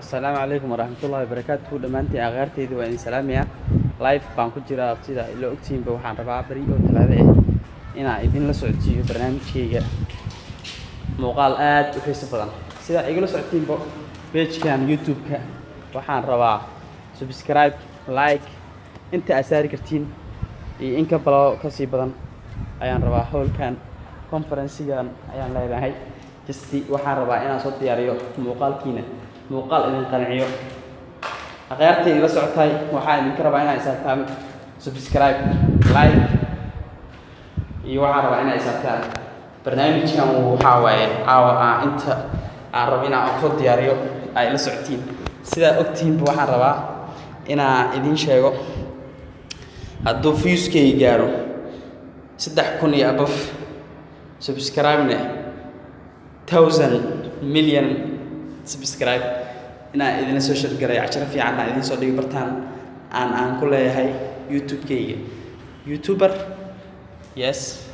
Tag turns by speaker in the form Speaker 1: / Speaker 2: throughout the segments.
Speaker 1: Assalaamu calaykum waraxmatullaahi wabarakaatuhu. Dhammaantiin akhyaarteyda waa idin salaamayaa. Live baan ku jiraa. Sida ila ogtihiinba, waxaan rabaa beri oo Talaado ah inaan idinla socodsiiyo barnaamijkayga, muuqaal aad u xiiso badan. Sida igala socotiinba page-kan YouTube-ka, waxaan rabaa subscribe, like inta aad saari kartiin iyo in ka balo kasii badan ayaan rabaa. Howlkan conference-igan ayaan leedahay. Just waxaan rabaa inaan soo diyaariyo muuqaalkiina, muuqaal idin qanciyo. Akhyaartay ila socotay, waxaan idinka rabaa inaa isaartaan subscribe, like iyo waxaan rabaa inaa isaartaan barnaamijkan. Waxaa waaye caawa aan inta aan rabo inaan kusoo diyaariyo ay la socotiin. Sidaa ogtihiinba, waxaan rabaa inaan idin sheego, hadduu views-kayga gaaro 3000 iyo above, subscribe-ne thousand million subscribe, inaan idinla soo share-garay casharo fiican aan idin soo dhigi bartaan aan ku leeyahay YouTube-kayga, YouTuber. Yes,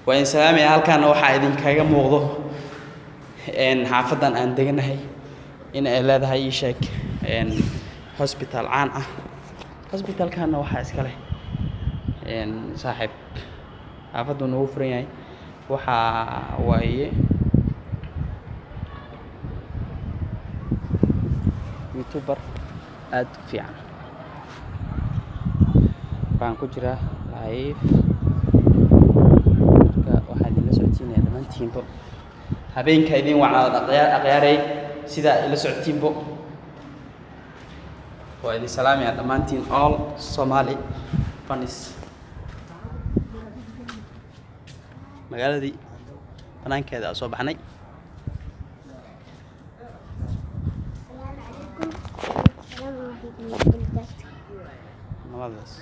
Speaker 1: waa idin salaamaya. Halkaana waxaa idinkaga muuqdo xaafadan aan deganahay in ay leedahay, ii sheeg, hospital caan ah. Hospitalkana waxaa iska leh saaxiib xaafaddu noogu furan yahay. Waxaa waaye YouTuber aad u fiican baan ku jiraa live. Marka waxaan idinla socodsiinaya dhammaantiinbo, habeenka idin wacnaada, akhyaarey. Sidaa ila socotiinbo, waa idin salaamaya dhammaantiin, all Somali fans. Magaaladii banaankeeda aa soo baxnay.
Speaker 2: السلام عليكم، السلام ورحمة الله وبركاته.
Speaker 1: Nabadaas.